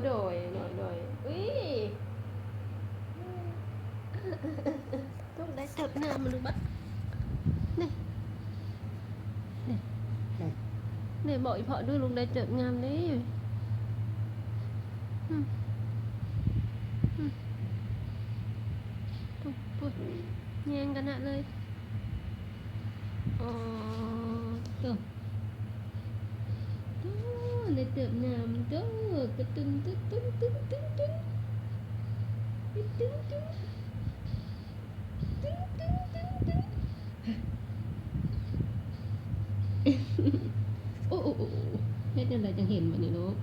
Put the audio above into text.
ໂດຍ ໂດຍ ໂດຍ ອຸ້ຍ ລູກໄດ້ເຕີບນ້ຳມາລູກບາດ ນີ້ ນີ້ ນີ້ ບອກອີ່ພໍ່ດູ ລູກໄດ້ເຕີບນ້ຳເດ້ ອືມ ອືມ ປຸ້ນ ແຍ່ງກັນນະເລີຍ ອໍ ໂຕ ໂອ້ ໄດ້ເຕີບນ້ຳ ໂຕ ກະຕຸ້ນ ຕຸ້ນ ຕຸ້ນ ຕຸ້ນ ຕຸ້ນ ຕຸ້ນ ຕຸ້ນ ຕຸ້ນ ຕຸ້ນ ຕຸ້ນ ຕຸ້ນ ໂອ້ ໂອ້ ໂອ້ ເຮັດຈັ່ງໃດຈັ່ງເຫັນບາດນີ້ລູກ?